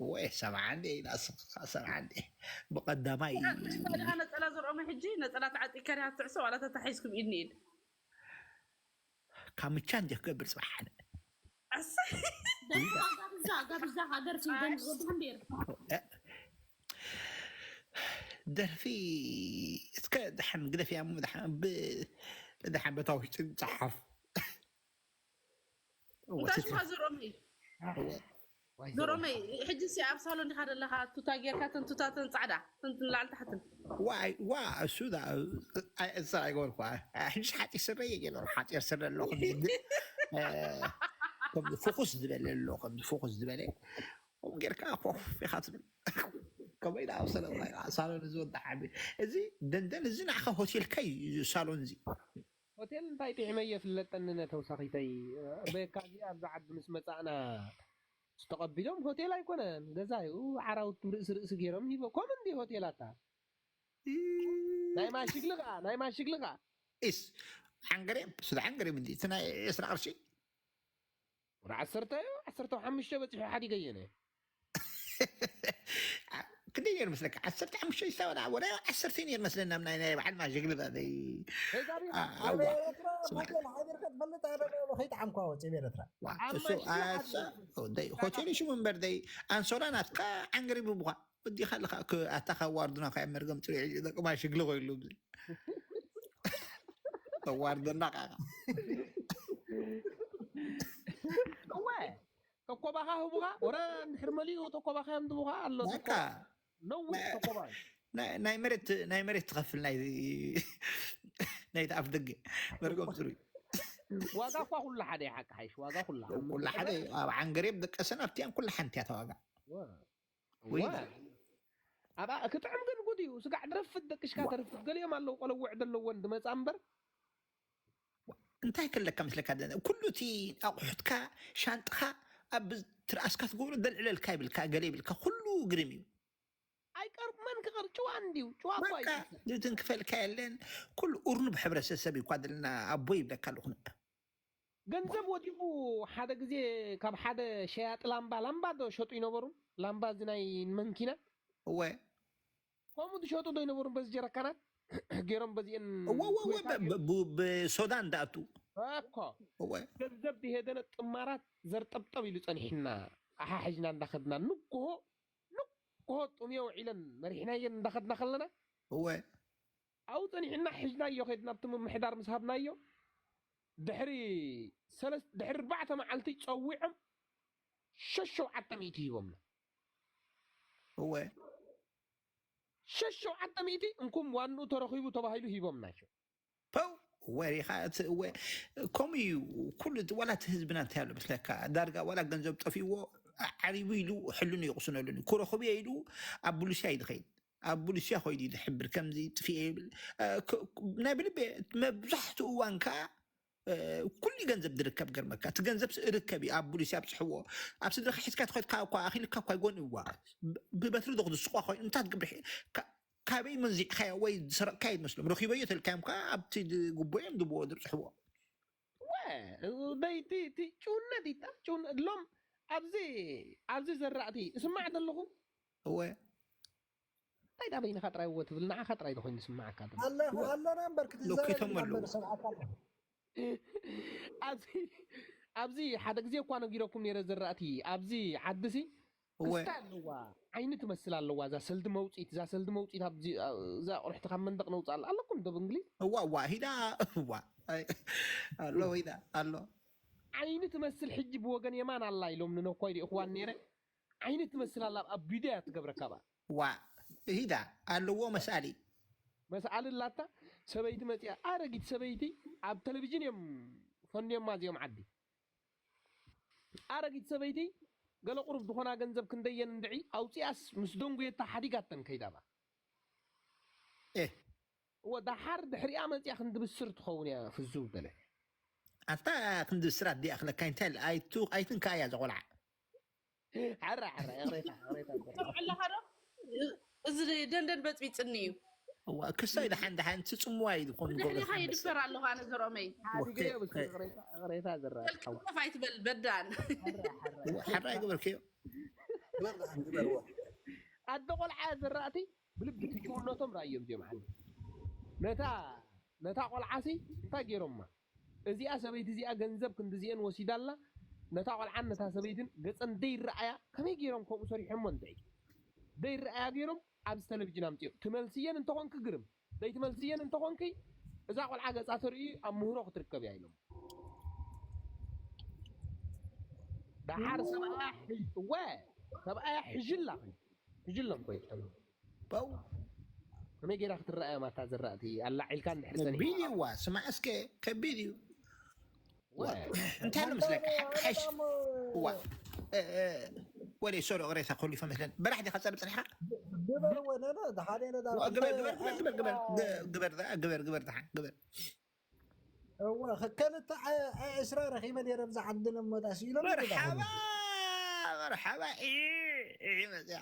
ወይ ሰብዓ እንዴ ኢላ፣ ስኻ ሰብዓ እንዴ። ብቐዳማይ ነፀላ ዘርኦመ ሕጂ ነፀላ ተዓጢካ ዲካ ትስዕስዕ ዋላ ተታሒዝኩም ኢድ ንኢድ? ካምቻ እንዴ ክገብር ጽባሕ ሓደ ኣሰይ ደርፋ ጋብዛ ጋብዛ ሃገር ሲንገን ወድኩም ቤር ደርፊ እስከ ድሓን ግደፍ እያ። ድሓን በታ ውሽጢ ጸሓፍ እንታይ ሽማ ዘርኦመይ? ዘርኦመይ ሕጂ ሲ ኣብ ሳሎን ዲካ ዘለካ? ቱታ ጌርካ ተን ቱታተን ጻዕዳ ተን ንላዕሊ ታሕትን ዋይ ዋ እሱ እዛ ኣይገበርኩ። ሕጂ ሓፂር ስረ እየ ገይረ ሓፂር ስረ ኣለኹ። ግን ፎኩስ ዝበለ ኣሎ ከምዚ ፎኩስ ዝበለ ከምኡ ጌርካ ኮፍ ኢኻ ትብል። ከመይ ደኣ ኣብ ሰለማ ኢኻ ሳሎን እዚ ወዲ ሓቢ እዚ ደንደን እዚ ንዓኻ ሆቴልካ እዩ ሳሎን እዚ። ሆቴል እንታይ ጥዒመ እየ ፍለጠኒ ነተውሳኺተይ በካ እዚ ኣብዚ ዓዲ ምስ መፃእና ዝተቐቢሎም ሆቴል ኣይኮነን ገዛ እዩ ዓራውት ርእሲ ርእሲ ገይሮም ሂቦ ኮም እንዲ ሆቴላታ ናይ ማሽግሊ ከዓ ናይ ማሽግሊ ከዓ ኢስ ዓንገሬብ ስለ ዓንገሬብ እንዲ እቲ ናይ ዕስራ ቅርሺ ወደ ዓሰርተ እዩ ዓሰርተ ሓሙሽተ በፂሑ ሓዲገ እየነ ክንደይ ነይሩ መስለካ? ዓሰርተ ሓሙሽተ ይሳወዳ ወደ ዓሰርተ ነይሩ መስለና ናይ ናይ በዓል ማሽግሊ ኣዋ ኤርትራ ሆቴል ሓቢርካ ትፈልጥ ኣነ ከይጠዓምኳ ወፂ ኤርትራ ሆቴል ሽሙ እምበር ደይ ኣንሶላ ናትካ ዓንገሬብ ብኳ ወዲኻ ኣለካ ኣታ ካብ ዋርድና ካብ መርገም ፅሪዕ ደቂ ማሽግሊ ኮይሉ ኣዋርደና ቃቃ እወ ተኮባኻ ህቡኻ ወረ እንድሕር መሊኡ ተኮባኻ የምድቡኻ ኣሎ በቃ ነዊሕ ተኮባ እዩ ናይ ናይ መሬት ናይ መሬት ትኸፍል ናይ ናይቲ ኣፍ ደገ መርገም ፅሩይ ዋጋ እኳ ኩሉ ሓደ እዩ ሓቂ ሓይሽ ዋጋ ኩላ ኩላ ሓደ ኣብ ዓንገሬብ ደቀሰን ኣብቲያን ኩላ ሓንቲ እያ ተዋጋ ወይ ዋ። ኣብኣ ክጥዕም ግን ጉድ እዩ ስጋዕ ድረፍት ደቅሽካ ተርፍት ገሊኦም ኣለዉ ቆለውዕ ዘለወን ድመፃ እምበር እንታይ ክለካ ምስለካ ደነ ኩሉ እቲ ኣቑሑትካ ሻንጥኻ ኣብ ትርኣስካ ትገብሮ ደልዕለልካ ይብልካ ገለ ይብልካ ኩሉ ግርም እዩ ኣይቀርብ መን ክቐር ጭዋ እንድዩ ጭዋ እኳ በቃ እዩ ዝትንክፈልካ የለን ኩሉ እርኑብ ሕብረተሰብ እዩ እኳ ዘለና ኣቦ ይብለካ ኣለኹ ንቀ ገንዘብ ወዲቑ ሓደ ግዜ ካብ ሓደ ሸያጢ ላምባ ላምባ ዶ ሸጡ ይነበሩ ላምባ እዚ ናይ መንኪና እወ ከምኡ ዝሸጡ ዶ ይነበሩ በዚ ጀረካናት ገይሮም በዚአን እወ እወ እወ ብ- ብ- ብሶዳ እንዳኣቱ እኮ እወ ገንዘብ ዝሄደነ ጥማራት ዘርጠብጠብ ኢሉ ጸኒሕና ኣሓሕጅና እንዳኸድና ንግሆ ንግሆ ጥምዮ ውዒለን መሪሕናየን እንዳኸድና ከለና እወ ኣብኡ ጸኒሕና ሒዝናዮ ከድና ኣብቲ ምምሕዳር ምስ ሃብናዮ ድሕሪ ሰለስ- ድሕሪ ኣርባዕተ መዓልቲ ጸዊዖም ሸሸውዓተ ሚእቲ ሂቦምና እወ ሸሸውዓተ ሚእቲ እንኩም ዋንኡ ተረኺቡ ተባሂሉ ሂቦምና ሸ ፐው ወሪኻ እቲ እወ ከምኡ እዩ ኩሉ እቲ- ዋላ እቲ ህዝብና እንታይ ኣሎ መስለካ ዳርጋ ዋላ ገንዘብ ጠፊእዎ ዓሪቡ ኢሉ ሕልኑ ይቕስነሉ ክረኽብ እየ ኢሉ ኣብ ቡሉስያ እዩ ዝኸይድ ኣብ ቡሉስያ ኮይዱ እዩ ዝሕብር ከምዚ ጥፊኤ ይብል እ፣ ክ- ናይ ብልቤ መብዛሕትኡ እዋን ከዓ እ፣ ኩሉ ገንዘብ ዝርከብ ገርመካ እቲ ገንዘብ ስ- ርከብ እዩ ኣብ ቡሉስያ ኣብፅሕዎ ኣብ ስድረካ ሒዝካ ትኸድካ እኳ ኣኺልካ እኳ ይጎን እዋ ብ- ብበትሪ ዶ ክትስቋ ኮይኑ እንታይ ትገብር ሒ- ካ- ካበይ መንዚዕካዮ ወይ ዝሰረቕካዮ ይመስሎም ረኪበዮ ተልካዮም ከዓ ኣብቲ ጉቦ እዮም ድብዎ ድብፅሕዎ ወ ደይቲ እቲ ጭውነት ይጣ ጭውነት ሎም ኣብዚ ኣብዚ ዘራእቲ እስማዕ ዘለኹ እወ እንታይ ዳ በይንኻ ጥራይ እዎ ትብል ንዓኻ ጥራይ ዝኾይኑ ዝስማዓካ ዘሎ ኣለና እምበር ሎኬቶም ኣለዉ። ክትዘረብ ሰብዓካ ኣብዚ ኣብዚ ሓደ ግዜ እኳ ነጊረኩም ነይረ ዘራእቲ ኣብዚ ዓድሲ እወ ክስታ ኣለዋ ዓይኒ ትመስል ኣለዋ እዛ ሰልዲ መውፅኢት እዛ ሰልዲ መውፅኢት ኣብዚ እዛ ቁርሕቲ ካብ መንደቅ ነውፅእ ኣለ ኣለኩም ዶ ብእንግሊዝ እዋ እዋ ሂዳ እዋ ኣይ፣ ኣሎ ሂዳ ኣሎ ዓይኒ ትመስል ሕጂ ብወገን የማን ኣላ ኢሎም ንነኳይ ዲእኽዋን ነይረ ዓይኒ ትመስል ኣላ ኣብ ቪድዮ እያ ትገብረካ ባ ዋ ሂዳ ኣለዎ መስኣሊ መስኣሊ ኣላታ ሰበይቲ መፅያ ኣረጊት ሰበይቲ ኣብ ቴሌቪዥን እዮም ፈንዮማ እዚኦም ዓዲ ኣረጊት ሰበይቲ ገለ ቁሩብ ዝኾና ገንዘብ ክንደየን እንድዒ ኣውፅኣስ ምስ ደንጉየታ ሓዲጋተን ከይዳባ እ እወ ዳሓር ድሕሪኣ መፅያ ክንድብስር ትኸውን እያ ፍዙ ገለ ኣታ ክንዲ ስራት ዲኣ ክለካ እንታይ ኣይቱ ኣይትንካ እያ ዘቆልዓ ሓራ ሓራ ይቕሬታ ይቕሬታ ትሰምዕ ኣለኻ ዶ? እዚ ደንደን በፅቢፅኒ እዩ። እዋ ክሳይ ደሓን ደሓን ትፅምዋ እዩ ዝኾን ድሕሪኻ ይድፈር ኣለኹ ኣነ ዘርኦመይ። ሓዲገዮ ብስ ይቕሬታ ይቕሬታ ዝረአ ከፍ ኣይትበል በዳን። ሓራ ይገበርክዮ ግበር ደሓን ግበር። ኣደ ቆልዓ ዝራእቲ ብልቢ ትጅውነቶም ራእዮም እዚኦም ዓዲ ነታ ነታ ቆልዓሲ እንታይ ገይሮማ? እዚኣ ሰበይቲ እዚኣ ገንዘብ ክንድዚኤን ወሲዳላ ነታ ቆልዓን ነታ ሰበይትን ገፀን ደይረኣያ ከመይ ገይሮም ከምኡ ሰሪሖሞ እንታይ ደይረኣያ ገይሮም ኣብዚ ቴሌቪዥን ኣምፅኦም ትመልስየን እንተኾንኪ ግርም ዘይትመልስየን እንተኾንኪ እዛ ቆልዓ ገፃ ተርእዩ ኣብ ምህሮ ክትርከብ እያ ኢሎም። ደሓር ሰብኣያ እወ ሰብኣያ ሕዥላ ሕዥሎም ኮይ በው ከመይ ጌራ ክትረኣያ ማታ ዝራእቲ ኣላዒልካ እንድሕር ጸኒሕካ ከቢድ እዩ ዋ ስማዕ እስከ ከቢድ እዩ ዋ እንታይ ነው መስለካ ሓሽ ዋ ወደ ሶሪ ኦሬታ ኮሊፈ መስለን በራሕ ዲኻ ጸርብ ጽንሓ ግበር ወነነ ሓደ ነዳ ግበር ግበር ግበር ግበር ግበር ግበር ግበር ግበር ግበር ግበር እወ ክልተ ዕስራ ረኺበ ነይረ ብዛ ዓዲ ነመዳ ሲሎም መርሓባ መርሓባ ኢ ኢ መፅያ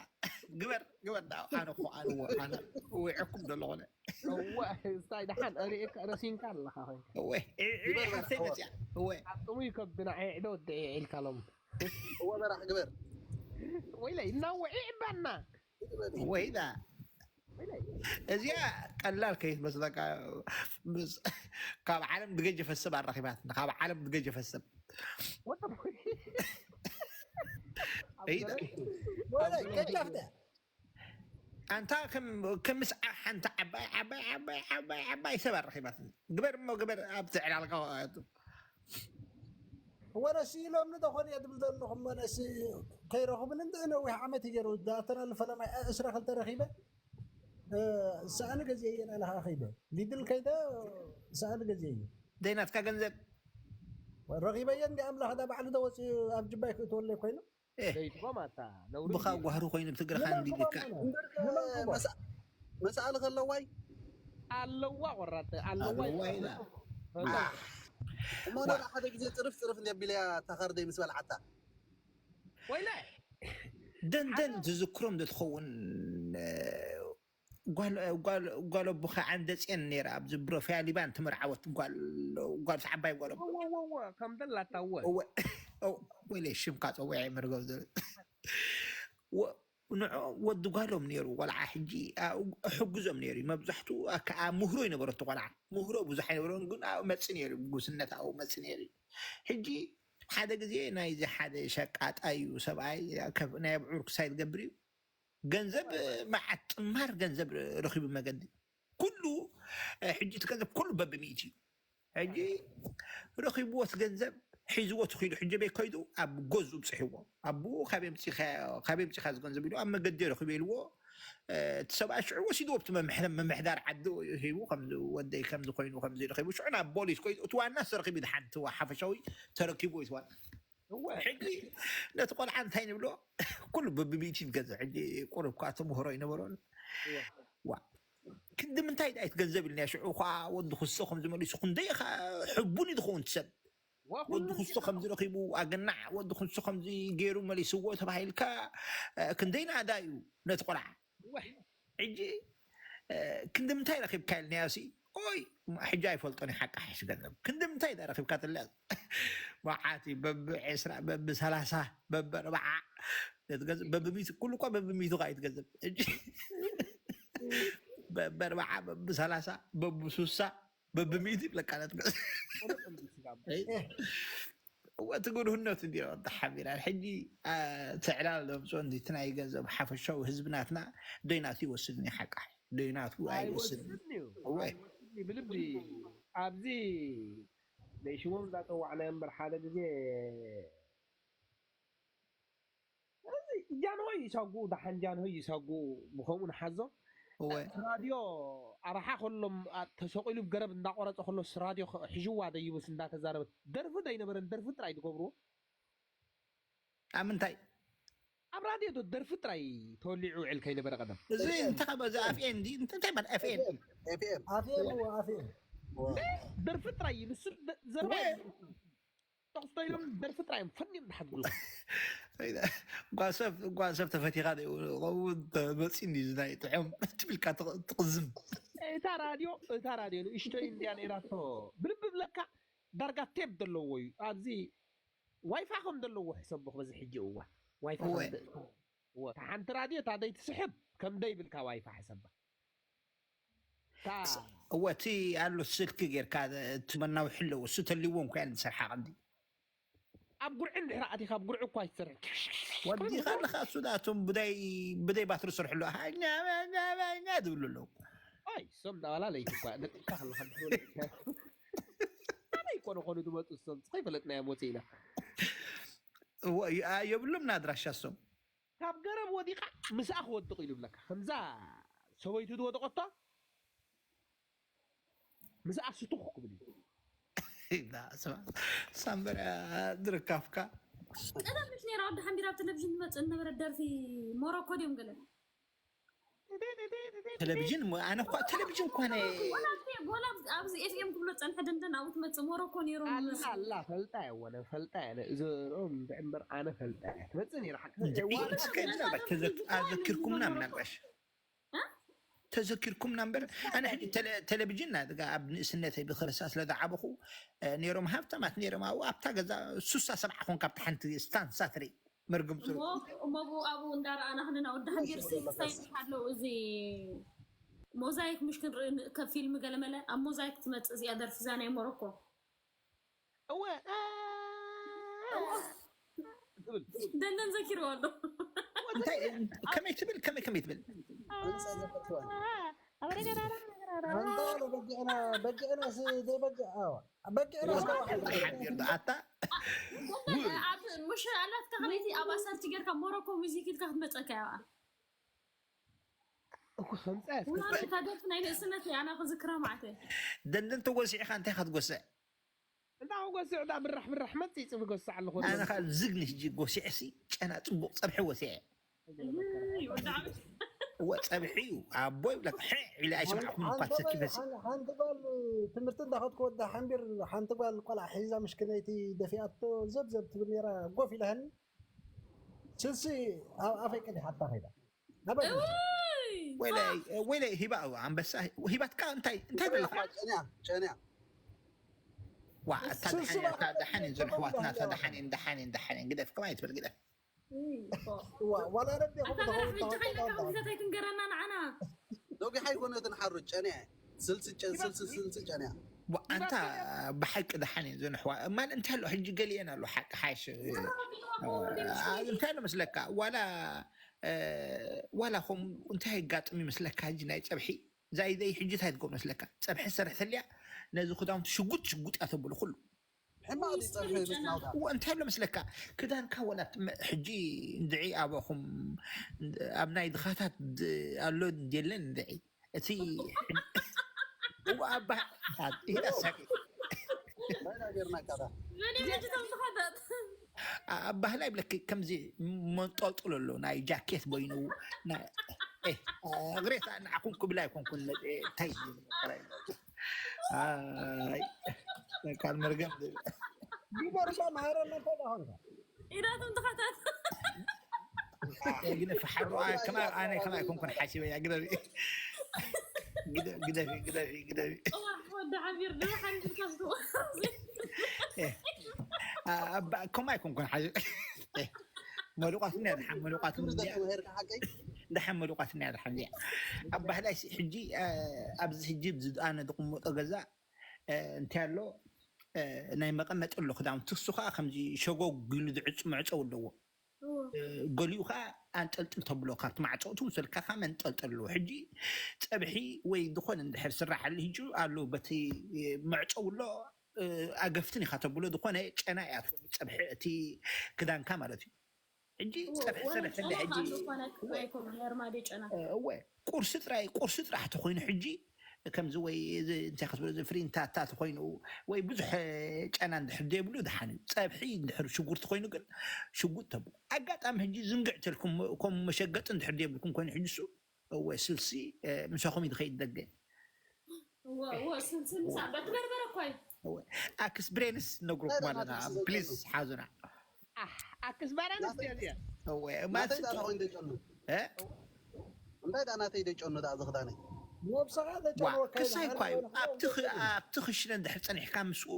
ግበር ግበር ዳ ኣነ ኮ ኣነ ወ ኣነ ውዕኩም ዘሎ ኮነ እዋ እንታይ ደሓን ኣሪኤካ ረሲንካ ኣለኻ ኮይንካ እወ ኢ ኢ ሓፍተይ መፅያ እወ ኣጥሙ ይከብድና ዒዕዶ ወደ ኢልካ ሎም እወ መራሕ ግበር ወይለ እናወዒ ዕባና ወይ ዳ እዚኣ ቀላል ከይትመስለካ ምስ- ካብ ዓለም ዝገጀፈ ሰብ ኣራኺባትና ካብ ዓለም ዝገጀፈ ሰብ ወላይ ከጫፍተ ኣንታ ከም- ከም ምስ ሓንቲ ዓባይ ዓባይ ዓባይ ዓባይ ዓባይ ሰብ ኣራኺባትና ግበር እሞ ግበር ኣብ ትዕላልካ ወኣቱ ወረ ስኢሎም ንደኾን እየ ድብል ዘለኹም ወረ ስ- ከይረኽቡን እንደ ነዊሕ ዓመት ይገሩ ዳተና ልፈለማይ እስራ ክልተ ረኺበ ሰኣን ገዜ እየ ናላኻ ኸይደ ሊድል ከይደ ሰኣን ገዜ እዩ ደይናትካ ገንዘብ ረኺበየ እንዲ ኣምላኽ ዳ ባዕሉ ተወፅኡ ኣብ ጅባይ ክእትወለይ ኮይኑ ኤህ፣ ዘይትቦም ኣታ ነውሪ ብኻ ጓህሪ ኮይኑ ብትግርኻ እንዲልካ እምበር ከ መሳ- መሳእሊ ከለዋይ ኣለዋ ቆራጥ ኣለዋ ኣለዋ ኢላ እሞ ነዳ ሓደ ግዜ ፅርፍ ፅርፍ እንዲ ኣቢለያ እታ ካርደይ ምስ በልዓታ ወይለ ደንደን ትዝክሮም ዶ ትኸውን ጓል- ጓል- ጓል ኣቦኻ ዓንደፅየን ነይራ ኣብዚ ብሮፍያ ሊባን ትምርዓወት ጓል ጓል ዓባይ ጓል ኣቦ ወወወ ከም ደላታ ወ እወ- እው- ወይለ ሽምካ ፀዊዐ መርገብ ዝብል ወ- ንዕኦም ወዲ ጓሎም ነይሩ ቆልዓ ሕጂ ሕግዞም ነይሩ እዩ መብዛሕትኡ ከዓ ምህሮ ይነበረቱ ቆልዓ ምህሮ ብዙሕ ኣይነበረን ግን ኣብኡ መፅ ነይሩ እዩ ጉስነት ኣብኡ መፅ ነይሩ እዩ ሕጂ ሓደ ግዜ ናይዚ ሓደ ሸቃጣ እዩ ሰብኣይ ከብ- ናይ ኣብዑር ክሳይ ትገብር እዩ ገንዘብ መዓት ጥማር ገንዘብ ረኪቡ መገዲ ኩሉ ሕጂ እቲ ገንዘብ ኩሉ በብሚእቲ እዩ ሕጂ ረኺብዎ እቲ ገንዘብ ሒዝዎ ትኽኢሉ ሕጂ በይ ከይዱ ኣብ ገዝኡ ብፅሕዎ ኣብኡ ካበይ ምፅኻ ዝገንዘብ ኢሉ ኣብ መገዲ ረኺቡ ኢልዎ እቲ ሰብኣይ ሽዑ ወሲድዎ ብቲ መምሕዳር ዓዲ ሂቡ ከምዚ ወደይ ከምዚ ኮይኑ ከምዚ ረኺቡ ሽዑ ናብ ቦሊስ ከይዱ እቲ ዋና ዝተረኺቡ ድሓንቲ ሓፈሻዊ ተረኪቡ እዩ ዋና ሕጂ ነቲ ቆልዓ እንታይ ንብሎ ኩሉ ብብሚእቲ ይገዝእ ሕጂ ቁሩብ ኳ ተምህሮ ይነበሮን ዋ ክንዲ ምንታይ ዳይት ገንዘብ ኢልና ሽዑ ኳ ወዲ ክሶ ከምዚ መሊሱ ክንደይ ኢኻ ሕቡን እዩ ዝኸውን ሰብ ወዲ ክሶ ከምዚ ረኺቡ ኣገናዕ ወዲ ክሶ ከምዚ ገይሩ መሊስዎ ተባሂልካ ክንደይ ናዳ እዩ ነቲ ቆልዓ ሕጂ ክንዲ ምንታይ ረኺብካ ኢልናዮ ሲ ኦይ ሕጂ ኣይፈልጦን ሓቂ ሓሽ ገንዘብ ክንዲ ምንታይ ዳ ረኺብካ ትለያ መዓት እዩ በቢ ዕስራ በቢ ሰላሳ በቢ ኣርባዓ ነቲ ገንዘብ በቢ ሚእቲ ኩሉ እኳ በቢ ሚእቲ ካ ይትገንዘብ ሕጂ በቢ ኣርባዓ በቢ ሰላሳ በቢ ሱሳ በብሚእቲ ይብለካ ነቲ ገንዘብ እወ እቲ ግርህነቱ እንዲ ተሓቢራ ሕጂ ትዕላል ዘምፅኦ እንዲ እቲ ናይ ገንዘብ ሓፈሻዊ ህዝቢ ናትና ደይናቱ ይወስድ ኒ ሓቃ ደይናቱ ኣይወስድ ብልቢ ኣብዚ ናይ ሽሞም እንዳፀዋዕና እምበር ሓደ ግዜ ጃንሆይ ይሰጉ ደሓን ጃንሆይ ይሰጉ ብከምኡ ንሓዞ ራድዮ ኣርሓ ከሎም ተሰቂሉ ገረብ እንዳቆረፀ ከሎስ ራድዮ ሕዥዋ ደይቡስ እንዳተዛረበት ደርፊ ደይነበረን ደርፊ ጥራይ ትገብርዎ ኣብ ምንታይ ኣብ ራድዮ ዶ ደርፊ ጥራይ ተወሊዑ ውዕል ከይነበረ ቀደም እዚ እንታይ ካብ እዚ ኣፍኤን ዲ እንታይ ባል ኣፍኤን ኤፍኤም ኣፍኤን እዎ ኣፍኤን ደርፊ ጥራይ እዩ ንሱ ዘርባ ተኽስቶ ኢሎም ደርፊ ጥራይ እዮም ፈንዮም ዝሓድጉሉ ጓሰብ ጓሰብ ተፈቲኻ ከምኡ መፂ እንዲ ዝናይ ጥዕም ትብልካ ትቕዝም እታ ራድዮ እታ ራድዮ ንእሽቶይ እንድያ ነይራቶ ብልቢ ብለካ ዳርጋ ቴፕ ዘለዎ እዩ ኣብዚ ዋይፋ ከም ዘለዎ ሕሰቦ በዚ ሕጂ እዋ ዋይፋ እወ። ከም ደ- እወ፣ እታ ሓንቲ ራድዮ እታ ዘይትስሕብ ከም ደይብልካ ዋይፋ ሕሰባ። እታ እወ እቲ ኣሎ ስልኪ ጌርካ እቲ መናውሒ ኣለዎ እሱ ተልዎም ኮያን ዝሰርሓ ቀንዲ ኣብ ጉርዒ እንድሕር ኣቲኻ ኣብ ጉርዒ እኳ ይትሰርሕ። ወዲኻ ኣለኻ እሱ ዳ እቶም ብደይ ብደይ ባትሪ ዝሰርሕሉ ሃኛ ሃኛ ዝብሉ ኣለዉ። ኣይ፣ እሶም ዳዋላ ለይቲ እኳ ነጢፍካ ከለኻ እንድሕር ወዲእካ። ኣበይ እኮ ንኾኑ ዝመፁ እሶም? ከይፈለጥናዮም ወፂእና። እወ፣ የ- የብሎምን ኣድራሻ እሶም። ካብ ገረብ ወዲቓ ምስኣ ክወድቕ ኢሉ ይብለካ። ከምዛ ሰበይቱ ዝወደቐቶ ምስኣ ስቱኽ ክብል እዩ። ዳ፣ ስማ፣ ሳምበረ ድርካፍካ። ቀደም ምሽ ነይራ ወዲ ሓንቢር ኣብ ቴሌቪዥን ትመፅእ ዝነበረት ደርፊ ሞሮኮ ድዮም ገለ ቴሌቪዥን ሞ- ኣነ እኳ ቴሌቪዥን እኳ ናይ ጎላ ኣብዚ ኤፍኤም ክብሎ ፀንሐ ደንደን ኣብኡ ትመፅእ ሞሮኮ ነይሮም ኣላ ኣላ ፈልጣ እየ ወነ ፈልጣ እየ እዞም ብዕምበር ኣነ ፈልጣ እየ ትመፅእ ነይራ ሓቂ እንድዒ እስከ ምናልባት ተዘክ- ኣዘኪርኩምና ምናልባሽ ተዘኪርኩምና እምበር ኣነ ሕጂ ቴሌ- ቴሌቪዥን ናትጋ ኣብ ንእስነተይ ብክርሳ ስለ ዝዓበኹ እ፣ ነይሮም ሃብታማት ነይሮም ኣብኡ ኣብታ ገዛ ሱሳ ሰብዓ ኮንካ ኣብታ ሓንቲ ስታንሳ ትርኢ መርገም ፅሩ እሞ እሞ ብኡ ኣብኡ እንዳረኣና ክንና ወዲ ሓንቢር ስታይ ኣለዉ እዚ ሞዛይክ ምሽ ክንርኢ ን- ከብ ፊልም ገለመለ ኣብ ሞዛይክ ትመፅእ እዚኣ ደርፊ እዛ ናይ ሞሮኮ እወ አ- ትብል ደንደን ዘኪርዎ ኣሎ እንታይ ከመይ ትብል ከመይ ከመይ ትብል አንተ አለ በግዕና በግዕና ስ ዘይበግዕ አዎ በግዕና ሓቢር ዶ ኣታ ኣብ ምሽ ኣላት ተኽለይቲ ኣብ ኣሰርች ጌርካ ሞሮኮ ሙዚክ ኢልካ ክትመፀካ እያ እኮ ከምፃ ውላ እታ ደርፊ ናይ ንእስነት እያ ኣና ክዝክራ ማዕተ ደንደን ተጎሲዕካ እንታይ ክትጎስዕ እንዳ ጎስዕ ዳ ብራሕ ብራሕ መፅእ ፅቢ ጎስዕ ኣለኹ ኣነ ካብ ዝግ ንሕጂ ጎሲዕሲ ጨና ፅቡቅ ፀብሒ ወሲዐ ይወዳዕበት እወ ፀብሒ እዩ ኣቦ ይብለካ ሕዕ ኢለ ኣይሰማዕኩም እኳ ተሰኪፈሲ ሓንቲ ጓል ትምህርቲ እንዳኸድኩ ወዳ ሓንቢር ሓንቲ ጓል ቆልዓ ሒዛ ምሽክነይቲ ደፊኣቶ ዘብዘብ ትብል ነራ ጎፍ ኢላሃኒ ስልሲ ኣብ ኣፈይ ቀዲሓታ ከይዳ ኣበይ ወይለይ ወይለይ ሂባ እዋ ኣንበሳ ሂባትካ እንታይ እንታይ በለካ ጨንያ ጨንያ ዋ እታ ደሓን እያ እታ ደሓን እየን ዞን ኣሕዋትና እታ ደሓን እየን ደሓን እየን ደሓን እየን ግደፍ ከማይ ትበል ግደፍ ዋላ ረቢ ኣታ በላ ሕጂ ሓይለካ ከምዘት ኣይትንገረና ንዓና ነጊሓ ኣይኮነትን ሓሩጭ ጨንያ ስልሲ ጨ- ስልሲ ስልሲ ጨንያ ዋ ኣንታ ብሓቂ ደሓን እየን ዞን ኣሕዋ እማን እንታይ ኣሎ ሕጂ ገሊአን ኣሎ ሓቂ ሓሽ እንታይ ኣሎ መስለካ ዋላ እ፣ ዋላ ከም እንታይ የጋጥም ይመስለካ ሕጂ ናይ ፀብሒ ዛይዘይ ሕጂ እንታይ ትገብር መስለካ ፀብሒ ሰርሕ ተልያ ነዚ ክዳውንቲ ሽጉጥ ሽጉጥ እያ ተብሉ ኩሉ ሕማቕ ድዩ ፀብሒ ምስናውታ እዎ እንታይ ኣሎ መስለካ ክዳንካ ወላ ትም- ሕጂ እንድዒ ኣበኹም ኣብ ናይ ድኻታት ድ- ኣሎ የለን እንድዒ እቲ እዎ ኣባ ኢዳ ሳቂ ናይና ጌርና ካዳ መን እዩ ሕጂ ተምዝኸደት ኣብ ባህላ ይብለኪ ከምዚ መንጠልጥሎ ኣሎ ናይ ጃኬት በይኑ ናይ- ኤ፣ እግሬታ ንዓኹም ክብል ኣይኮንኩን መ- እንታይ እዩ? ኣይ፣ ካል መርገም ቢቦርሳ ማሃረና እንታይ ዳኾንካ ኢዳቶም ተኸታት ግደፊ ሓሩ ከማይ ኣነ ከማይ ኣይኮንኩን ሓሲበያ ግደፊ ግደፊ ግደፊ ግደፊ ወዲ ሓቢር ድማ ሓንቲ ካብቲ ከምኡ ኣይኮንኩን ሓ መሉቃት እኒያ ድሓን መሉቃት እኒያ ሄርካ ሓቀይ ድሓን መሉቃት እኒያ ድሓን እዚኣ ኣብ ባህላይ ሕጂ ኣብዚ ሕጂ ኣብዚ ኣነ ዝቕመጦ ገዛ እንታይ ኣሎ ናይ መቐመጢ ኣሎ ክዳውንቲ እሱ ከዓ ከምዚ ሸጎግ ኢሉ ዝዕፁ መዕፀው ኣለዎ ገሊኡ ከዓ ኣንጠልጥል ተብሎ ካብቲ ማዕፀውቲ ውሰድካ ከዓ መንጠልጠል ኣለዎ ሕጂ ፀብሒ ወይ ዝኾነ እንድሕር ስራሓሉ ሕጂ ኣሎ በቲ መዕፀው ኣሎ ኣገፍትን ኢኻ ተብሎ ዝኾነ ጨና እያ ትኾን ፀብሒ እቲ ክዳንካ ማለት እዩ ሕጂ ፀብሒ ሰረሐለ ሕጂ ርማዴ ጨና እወ ቁርሲ ጥራይ ቁርሲ ጥራሕ ተኮይኑ ሕጂ ከምዚ ወይ እዚ እንታይ ክትብሎ እዚ ፍሪንታታ ተኮይኑ ወይ ብዙሕ ጨና እንድሕር ዘይብሉ ድሓን እዩ ፀብሒ እንድሕር ሽጉርቲ ኮይኑ ግን ሽጉጥ ተብሉ ኣጋጣሚ ሕጂ ዝንግዕ ተልኩም ከም መሸገጢ እንድሕር ዘይብልኩም ኮይኑ ሕጂ እሱ እወ ስልሲ ምሳኹም እዩ ዝኸይድ ደገ ስልሲ ምሳ በቲ በርበረ እኮ እዩ ኣክስ ብሬንስ ነግሩኩም ኣለና ፕሊዝ ሓዙና ኣክስ ባራንስ እዚኣ እወ ማለት ናተይ ዳና ኮይን ደጨኑ እ? እንታይ ዳ ናተይ ደጨኑ ዳ ዝኽዳነይ ነብስኻ ዋ ዘጨንወካ ክሳይ እኳ እዩ ኣብቲ ኽ- ኣብቲ ክሽነ እንድሕር ፀኒሕካ ምስኡ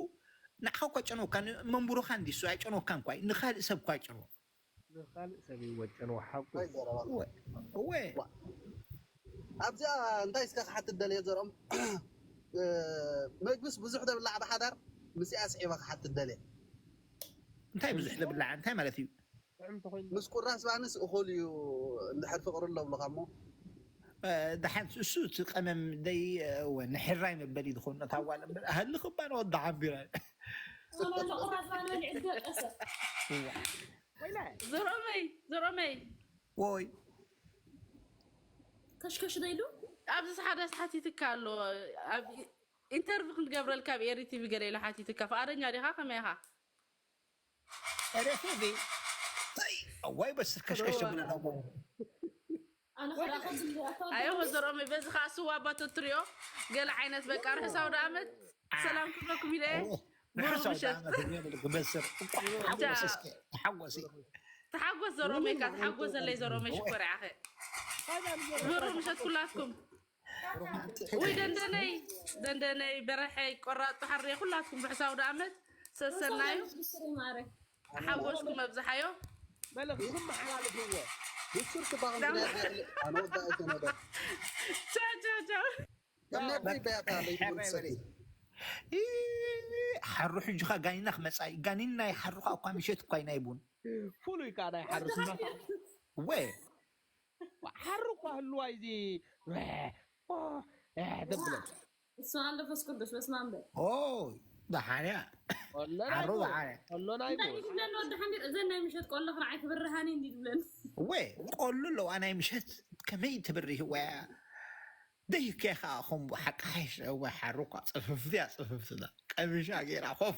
ንዓኻ እኳ ጨንወካ መንቡርኻ እንዲሱ ኣይጨንወካን እኳ እዩ ንኻልእ ሰብ እኳ ኣይጨንወ ካልእ ሰብ ይወጨን ወሓቁ። ኣይዘረባን። እወ ኣብዚኣ እንታይ እስከ ክሓትት ደልየ ዘርኦም፣ መግብስ ብዙሕ ደብላዕ ብሓዳር፣ ምስኣ ስዒባ ክሓትት ደልየ። እንታይ ብዙሕ ደብላዕ እንታይ ማለት እዩ? ጥዕም ተኮይኑ ምስ ቁራስ ባንስ እኹል እዩ፣ እንድሕር ፍቕሪ ኣሎ ብለኻ እሞ። ደሓን እሱ እቲ ቀመም ደይ ንሕራይ መበሊ ዝኾኑ ታዋል እምበር ኣህሊ ክባን ወዳ ሓቢራ። ሶሎሎ ቁራስ ባን በሊዕ ዝደቀሰ። ዘሮመይ ዘሮመይ ወይ ከሽከሽ ደይሉ ኣብዚ ሓደ ሰሓት ይትካ ኣሎ። ኢንተርቪ ክንገብረልካ ኣብ ኤሪ ቲቪ ገለ ኢሉ ሓቲትካ። ፍቓደኛ ዲኻ? ከመይ ኢኻ? ኤሪ ቲቪ ወይ በስ ከሽከሽ ብለና ኣነ ክራኸብ ዝያቶ ኣዮ ዘሮመይ በዚ ከዓ ስዋ ኣባቶ ትሪኦ ገለ ዓይነት በቃ ርሕሳው ደኣመት ሰላም ክብለኩም ኢለ። ብሩኽ ምሸት። ክበስር ሓጎስ እስኪ ሓጎሲ ተሓጎስ ዘሮመይ ካ ተሓጎሰለይ ዘሮመይ ሽኮር ያኸ ብሩኽ ምሸት ኩላትኩም። ውይ ደንደነይ ደንደነይ በረሐይ ቆራጡ ሓርየ ኩላትኩም ብሕሳው ደኣመት ሰሰናዩ ሓጎስኩም ኣብዝሓዮ። መልእኽቲ ክመሓላለፍ እዎ። ብሱር ክባኹም ክነያት ኣነ ወዳ ኣይተነደ ቻው ቻው ቻው። ከመይ በያታ ለይትብል ሰቲ ሓሩ ሕጂ ኻ ጋኒና ክመፃ እዩ። ጋኒን ናይ ሓሩ ኻ እኳ ምሸት እኳ እዩ ናይ ቡን ፍሉይ ከዓ ናይ ሓሩ ወይ ሓሩ እኳ ህልዋይ እዚ ደብለ እሱ መንፈስ ቅዱስ በስመ ኣብ በል። ኦ ደሓንያ ሓሩ ደሓንያ ኣሎ ናይ ቡን ይብለኒ ወዲ ሓንዲር እዘን ናይ ምሸት ቆሎ ክርዓይ ክብርሃኒ እንዲ ትብለኒ። ወይ ቆሉ ኣለዋ ናይ ምሸት ከመይ ትብርህ ወያ ደይከ ከዓ ከም ሓቂ ሓይሽ ወይ ሓሩ እኳ ፅፍፍቲ እያ ፅፍፍቲ እዛ ቀሚሻ ገይራ ኮፍ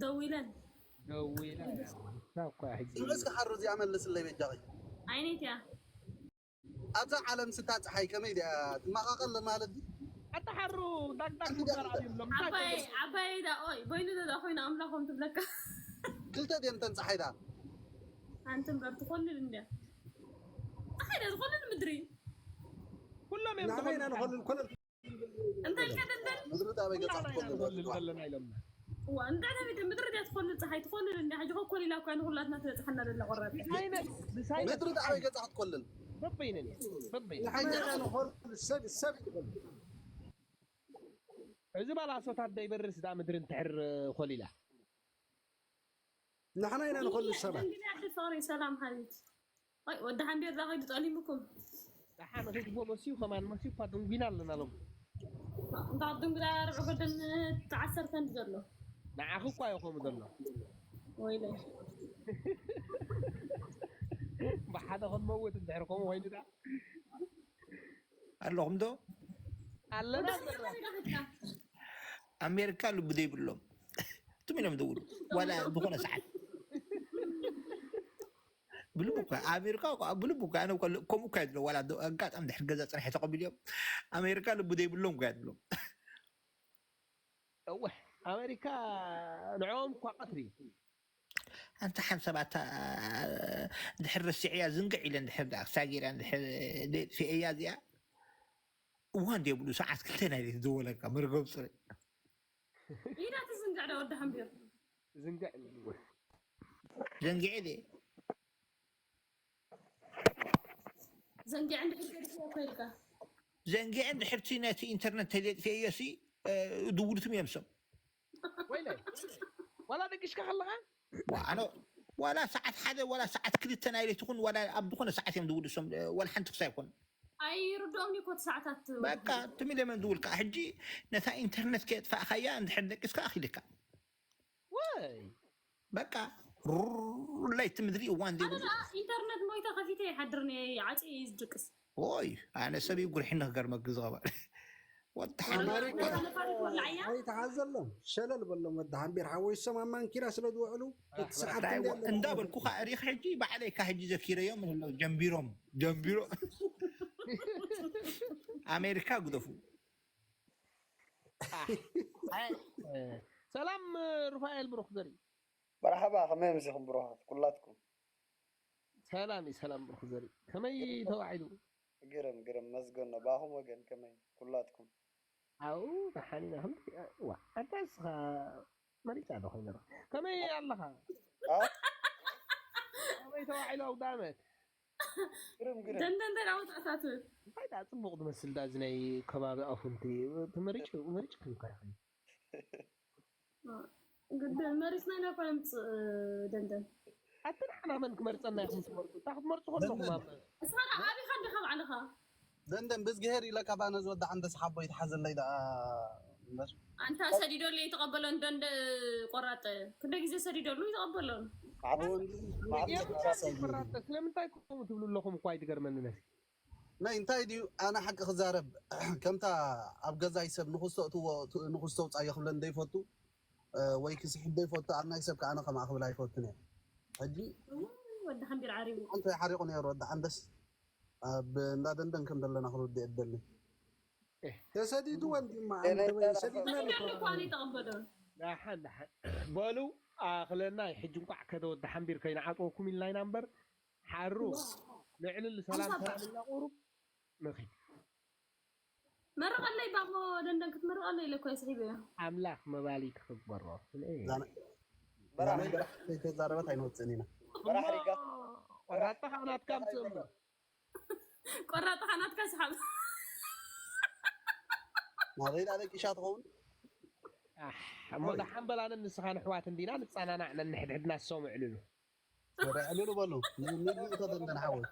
ደዊለን ደዊላ እኳ ሕጂ እስከ ሓሩ እዚኣ መልስለይ በጃኺ። ኣይነይት እያ ኣብዛ ዓለም ስታ ፀሓይ ከመይ ድያ ትመቓቐል ማለት ድዩ? ኣታ ሓሩ ዳግዳግ ምባል ኣብዮም ሎም። እንታይ ዓባይ ትብሉ? ዓባይ ዳ ኦይ በይኑ ዶ ዳ ኮይኑ ኣምላኾም ትብለካ። ክልተ ድየን እተን ፀሓይ ዳ? ሓንቲ እምበር ትኾልል እንድያ። ፀሓይ ዳ ትኾልል ምድሪ? ኩሎም እዮም ናበይ ኢና ዝኾልሉ። ንኾልል? ኮለል እንታይ ኢልካ ደንደን? ምድሪ ጣበይ ገፃ ኩላና ኢና ትኾልል ንኾልል ዘለዋ። ዘለና ኢሎምና። እዋ እንታይ ደሚት ምድሪ ድያ ትኾልል ፀሓይ ትኾልል እንድያ። ሕጂ ኮኮል ኢላ እኳ ንኹላትና ትበፅሓና ዘላ ቆራጥ። ብሳይነስ ብሳይነስ ምድሪ ጣበይ ገፃ ክትኮልል። በበይነን በበይነን። ንሓኛ ኢና ንኾልል ሰብ ሰብ ይኾልል። እዚ ባላሶታት ደይበርስ ዳ ምድሪ እንትሕር ኮሊላ። ንሕና ኢና ንኾልል ሰባት። እንግዲህ ኣዲ ፍቕሪ ሰላም ሓቢት። ኣይ ወዲ ሓምቤር ዳ ከይዱ ጠሊሙኩም። ደሓን ኺድቦ መሲዩ ከማን መሲዩ እኳ ድንጉይና ኣለና ሎም። እንታ ድንጉዳ ርዑ ገደም ተዓሰርተ እንዲ ዘሎ። ንዓኺ እኳ እዩ ከምኡ ዘሎ። ወይለይ። ብሓደ ክንመውት እንድሕር ከምኡ ኮይኑ ዳ። ኣለኹም ዶ? ኣለና ኣለና። ኣሜሪካ ልቢ ዘይብሎም ትም ኢሎም ደውሉ ዋላ ዝኾነ ሰዓት ብልቡ እኳ ኣሜሪካ እኳ ብልቡ እኳ ኣነ እኳ ል- ከምኡ እኳ ይብሎ ዋላ ዶ- ኣጋጣሚ ድሕር ገዛ ፅንሐ ተቐቢልዮም ኣሜሪካ ልቢ ዘይብሎም እኳ ይብሎም እወ ኣሜሪካ ንዕኦም እኳ ቀትሪ ኣንታ ሓን ሰባት ድሕር ረሲዕያ ዝንግዕ ኢለን ድሕር ደኣ ክሳጊራ ድሕር ደጥፊአያ እዚኣ እዋን ደብሉ ሰዓት ክልተ ናይ ለይቲ ዝወለካ መርገብ ፅሪ ኢዳ ትዝንግዕ ዶ ወዲ ሓምቢር ዝንግዕ ዘንግዐ ደ ዘንግዕ እንድሕር ገዲፍዎ ኮይልካ ዘንግዐ እንድሕርቲ ነቲ ኢንተርነት ተሌጥፍየዮ ሲ ድውሉትም እዮም ሰብ ወይለ ዋላ ደቂሽካ ከለኻ ኣነ ዋላ ሰዓት ሓደ ዋላ ሰዓት ክልተ ናይ ለይቲ ኹን ዋላ ኣብ ዝኾነ ሰዓት እዮም ዝውልሶም ዋላ ሓንቲ ክሳይ ኮን ኣይርድኦም እኮ እቲ ሰዓታት በቃ ትም ኢለ መን ዝውልካ ሕጂ ነታ ኢንተርነት ከየጥፋእካያ እንድሕር ደቂስካ ኣኺልካ ወይ በቃ ሩር ለይቲ ምድሪ እዋን ኣነ ዘይብሉ ደኣ ኢንተርነት ሞይተ ከፊተ ይሓድር ነየ ዓፂ እዩ ዝድቅስ ኦይ ኣነ ሰብ እዩ ጉርሒ ንክገርመክ ዝቐባል ወዲ ሓማሪ ነፋሪት ወላዓያ ኣይተሓዘሎም ሸለል በሎም ወዲ ሓምቢር ሓወይሶም ኣብ ማንኪራ ስለ ዝውዕሉ እቲ ሰዓት ክንደይ ኣለኩም? እንዳበልኩ ከዓ ሪኽ ሕጂ ባዕለይካ ሕጂ ዘኪረዮም ንብሎ ጀንቢሮም ጀንቢሮ ኣሜሪካ ግደፉ ሰላም ሩፋኤል ብሩክ ዘርኢ መርሓባ ከመይ ምሲኹም ብሩኻት ኩላትኩም ሰላም እዩ ሰላም ብሩክ ዘርኢ ከመይ ተባዒሉ ግርም ግርም መስገኖ ብኣኹም ወገን ከመይ ኩላትኩም ኣብኡ ደሓን ኢና ከምዚ ዋ ኣንታ ንስኻ መሪጻ ዶ ኮይነ ከመይ ኣለኻ ከመይ ተባዒሉ ኣውዳመት ግርም ግርም ደንደን ደን ኣውጣታት እንታይ ዳ ጽቡቕ ዝመስል ዳ እዚ ናይ ከባቢ ኣኹንቲ ትመሪጭ መሪጭ ክንካ ይኸይ ግድ መሪጽና ኢና እኮ ነምጽእ ደንደን ኣቲ ንዓና መን ክመርጸና ኢኹም ትመርጹ እታ ክትመርጹ ከለኹም ኣብ እስኻ ደኣ ኣቢኻ እንዲኻ ባዕልኻ ደንደን ብዝግሄር ኢለካ ባነ ዝወዳዕ እንተ ሰሓቦ ይትሓዘለይ ደኣ እምበር ኣንታ ሰዲዶሉ ይተቐበሎ እንደንደ ቆራጥ ክንደ ግዜ ሰዲዶሉ ይተቐበሎን ስለምንታይ ከምኡ ትብሉ ኣለኹም እኳ ይትገርመኒ ነሲ ናይ እንታይ ድዩ ኣነ ሓቂ ክዛረብ ከምታ ኣብ ገዛይ ሰብ ንክስተእትዎ ንክስተውፃዮ ክብለን ዘይፈቱ ወይ ክስሕብ ዘይፈቱ ኣብ ናይ ሰብ ከኣነ ከምኣ ክብል ኣይፈቱን እየ ሕጂ ወዲ ሓንቢር ዓሪቡ ሓንቲ ሓሪቑ ነይሩ ወዲ ዓንደስ ኣብ እንዳ ደንደን ከም ዘለና ክንርድእ የደሊ ተሰዲዱ ወንድማ ሰዲድና ተቐበሎ ዳሓን ዳሓን በሉ ኣኽለና ሕጂ እንቋዕ ከደ ወዲ ሓንቢር ከይንዓፀወኩም ኢልና ኢና እምበር ሓሩ ንዕልል ሰላም ሰላም ኢልና ቁሩብ ንኺድ መርቐለይ ባሞ ደንደን ክትምርቐለይ ኢለ እኮ ስሒበዮ ኣምላኽ መባሊ ክኽበሮ ተዛረበት ኣይንወፅእን ኢና ቆራጥኻ ናትካ ምፅእ እምበር ቆራጥኻ ናትካ ስሓብ ናበይ ናበይ ቂሻ ትኸውን እሞ ደሓን በላንን ንስኻን ኣሕዋት እንዲና ንፀናናዕ ነንሕድሕድና ዝሰምዕልሉ ወደ ዕልሉ በሉ ንግልእቶ ደንደን ሓወይ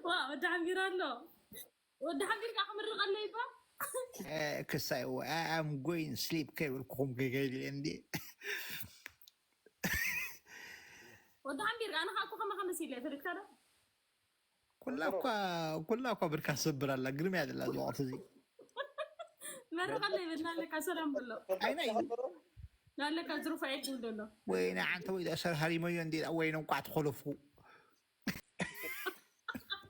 ዋ ወዲ ሓንቢር ኣሎ ወዲ ሓንቢር ከዓ ክምርቐለይ እባ ክሳይ I'm going sleep ከይበልኩኹም ከይከይድ እየ እንዲ ወዲ ሓንቢር ኣነ ከዓ እኮ ከማኻ መሲለ ፈለጥካ ዶ ኩላ እኳ ኩላ እኳ ብርካ ሰብር ኣላ ግርም እያ ዘላ ዝወቅት እዚ መርቐለይ በል ናለካ ሰላም በሎ ኣይና እዩ ናለካ ዝሩፋኤል ዝብል ዘሎ ወይ ናይ ዓንተ ወይ ዳእሰር ሃሪመዮ እንዲ ወይ ነንቋዕ ተኸለፍኩ